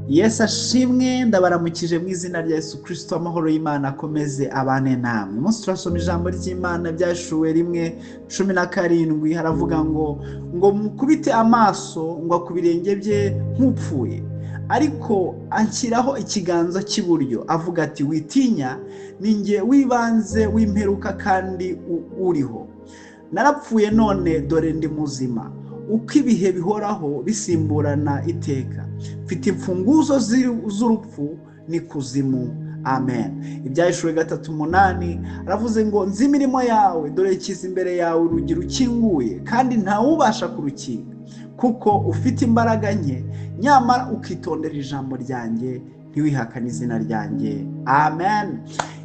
Yesu ashimwe. Ndabaramukije mu izina rya Yesu Kirisito. Amahoro y'Imana akomeze abane namwe. Uyu munsi turasoma ijambo ry'Imana, Ibyahishuwe 1:17. Haravuga ngo mukubite amaso ngo ku birenge bye nk'upfuye, ariko anshyiraho ikiganza cy'iburyo, avuga ati: "Witinya, ni njye w'ibanze w'imperuka kandi uriho. Narapfuye, none dore ndi muzima uko ibihe bihoraho bisimburana iteka. Mfite imfunguzo z'urupfu n'ikuzimu." Amen. Ibyahishuwe 3:8 aravuze ngo: "Nzi imirimo yawe, dore nshyize imbere yawe urugi rukinguye kandi ntawubasha kurukinga, kuko ufite imbaraga nke, nyamara ukitondera ijambo ryanjye, ntiwihakane izina ryanjye." Amen.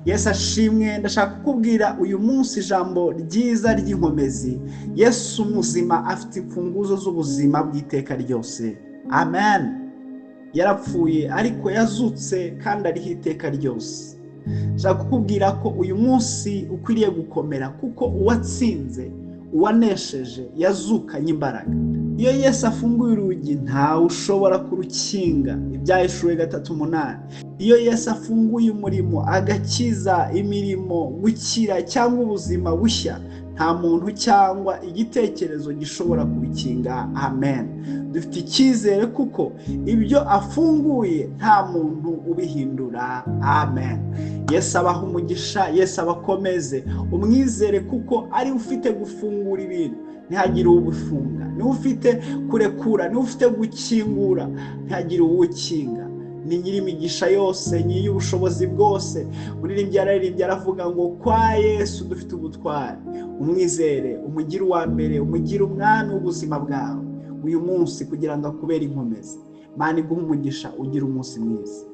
Yesu ashimwe. Ndashaka kukubwira uyu munsi ijambo ryiza ry'inkomezi. Yesu muzima afite imfunguzo z'ubuzima bw'iteka ryose. Amen. Yarapfuye ariko yazutse kandi ariho iteka ryose. Ndashaka kukubwira ko uyu munsi ukwiriye gukomera, kuko uwatsinze, uwanesheje, yazukanye imbaraga. Iyo Yesu afunguye urugi, ntawe ushobora kurukinga. Ibyahishuwe 3:8. Iyo Yesu afunguye umurimo, agakiza, imirimo, gukira cyangwa ubuzima bushya, nta muntu cyangwa igitekerezo gishobora kubikinga. Amen. Dufite icyizere kuko ibyo afunguye nta muntu ubihindura. Amen. Yesu abaha umugisha, Yesu abakomeze. Umwizere kuko ari ufite gufungura ibintu, ntihagire uwubifunga. Niwe ufite kurekura, niwe ufite gukingura, ntihagire uwukinga. Ni nyir'imigisha yose, nyir'ubushobozi bwose. Muririmbyi yararirimbye aravuga ngo: "Kwa Yesu dufite ubutwari." Umwizere, umugire uwa mbere, umugire umwami w'ubuzima bwawe uyu munsi kugira ngo akubere inkomezi. Imana iguhe umugisha, ugire umunsi mwiza.